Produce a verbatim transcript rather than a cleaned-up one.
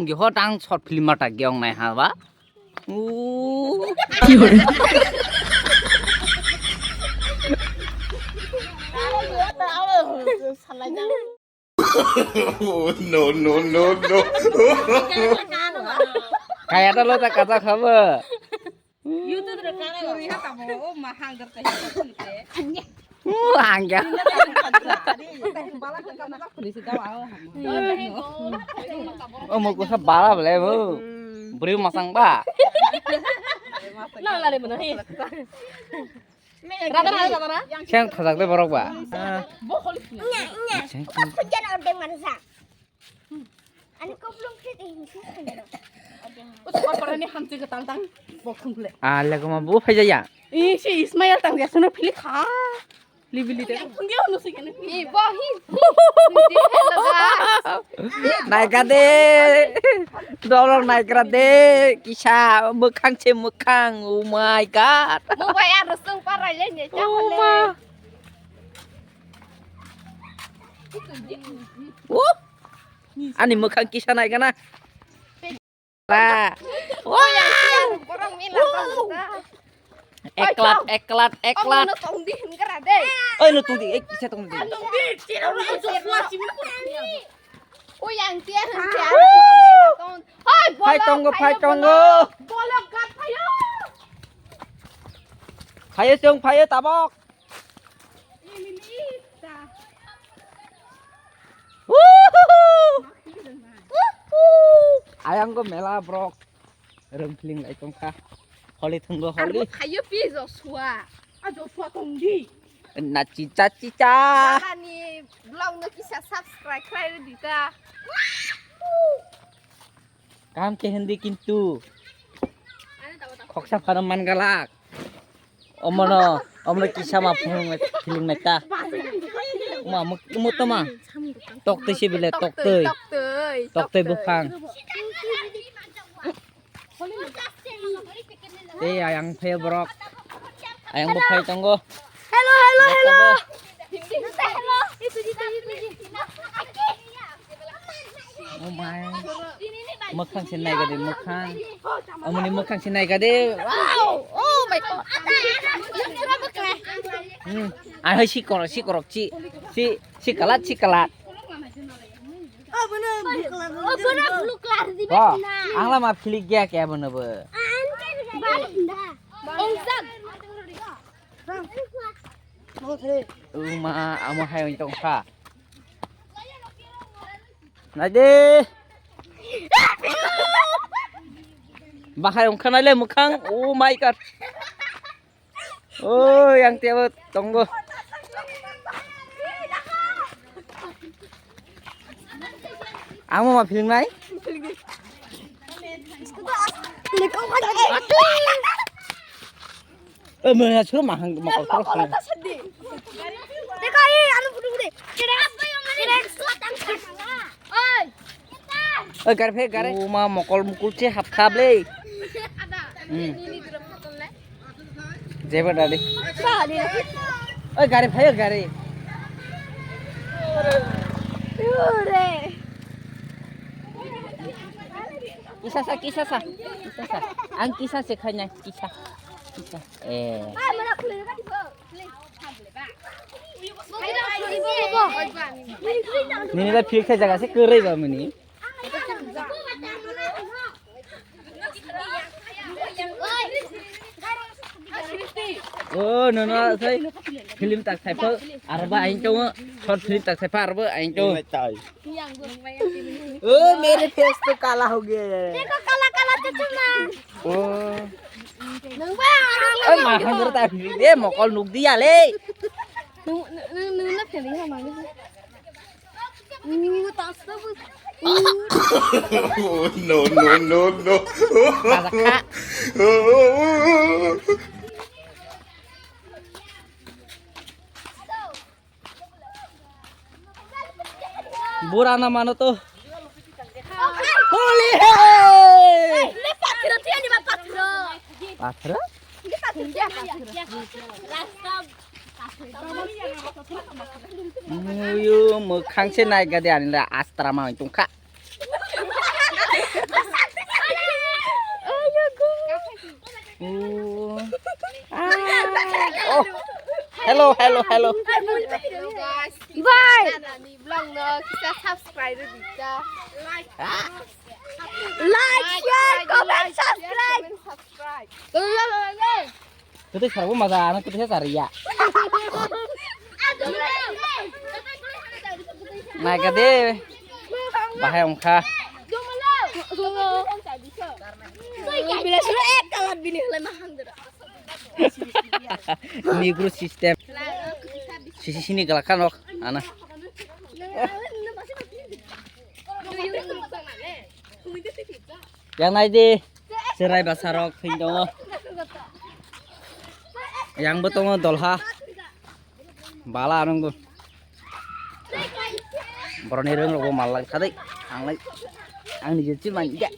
Ngi hot ang short film mata geong nai ha ba. No, no, no, no. Kaya ta lo ta kacha khabo. YouTube re kana lo. Kuri ha tamo, o ma hang dar ta hi ta khulite. Hangya. Bala ka kama ka khulisi dawa o. O mo ko sa bala bele bo. Bri masang ba. Na la le mana hi. Rada na, rada na. Siang thajak le borok ba. Bo kholi. Nya, nya. Siang. Ko khunjana orde mansa. Ani koplong khe tei hinsu khunjana. O sokor parani hamchi kwtal tang. Bo khungle. Ah, lagoma bo phaijaya. Ih, si Ismail tang ya suno phili kha. Libili de. Khunge ono sikene. Ih, bo hi. Naikade. Dolong naikra de. Kisa mwkhang se mwkhang. Oh my God. Mo bai aro sung parai le ne. Oh ma. Oh. Ani mwkhang kisa naikana. Ba. Borok mila. Eklat, eklat, eklat. Omo no tong di hingkara de. Oi, no tong di, ek kisa tong di. Tong di, tira ro jo sua sim na. Oi, ang tia hingkara. Hoi, phai tongo, phai tongo. Bolok gat phayo. Phayo chong, phayo tabok. Ayang go mela brok. Rwng phling lai tongkha. Holi thwngbo holi. Arbo khayo pi Joshua. A Joshua tongdi. Na chicha chicha. Ani vlog no kisa subscribe khlai rwdi ta. Kaham khe hindi kintu. Khoksa phano man galak. Omono, omono kisa ma phung feeling nai ta. Ma muk muk to ma. Tok twi si bile tok twi. Tok twi buphang. Tei ayang phe borok. Ayang bo phai tongo. Hello, hello, hello. Oh my. Mwkhang se nai gadi mwkhang. Omoni mwkhang se nai gadi. Wow. Oh my God. Hmm. Ai hai si korok si korok si. Si si kalat si kalat. Oh, bono blue color. Oh, bono blue color di ba. Ang lama philik gaya kaya bono bo. Ongsak. Uma amo hai oi tongkha. Naide. Bahai ongkha naile mwkhang. Oh my God. Oh, yang tiabo tongo. Amo ma feeling nai? Eh, mana suruh mahang ma kau terus. Teka, eh, anu budu budu. Oi. Oi, gari phe gari. Uma mokol mukul che hap khap le. Hmm. Jeba dadi. Oi, gari phayo gari. Kisa sa, kisa sa. Kisa sa. Ang kisa se khainai, kisa. Kisa. Eh. Nini da phil khe jaga se kwrwi ba mini. O nono sai film tak sai pho arba ain tongo short film tak sai pho arba ain tongo. O mere face to kala ho gaya hai. Dekho kala kala chachma. O. Nang ba. Oi ma handur ta film e mokol nuk diya le. Nung nung nung na film ha mani. No, no, no, no. Bura na mano to. Holi hai. Pathro? Muyu mwkhang se nai gadi ani le astra ma tongkha. Oh. Ah. Oh. Hello, hello, hello. Bye. Vlog no kisa subscribe rwdi ta. Like, share, comment, subscribe. Kwtwi sarbo maja, ano kwtwi sa sariya. Naikha de. Bahai wngkha. Negro system. Sisi sini galak kha nok ana. Yang nai di. Serai basarok thwin tongo. Yang bo tongo dolha. Bala anung bo. Boroni rong rok bo mal lang thadai. Ang lai. Ang ni je chi man ja.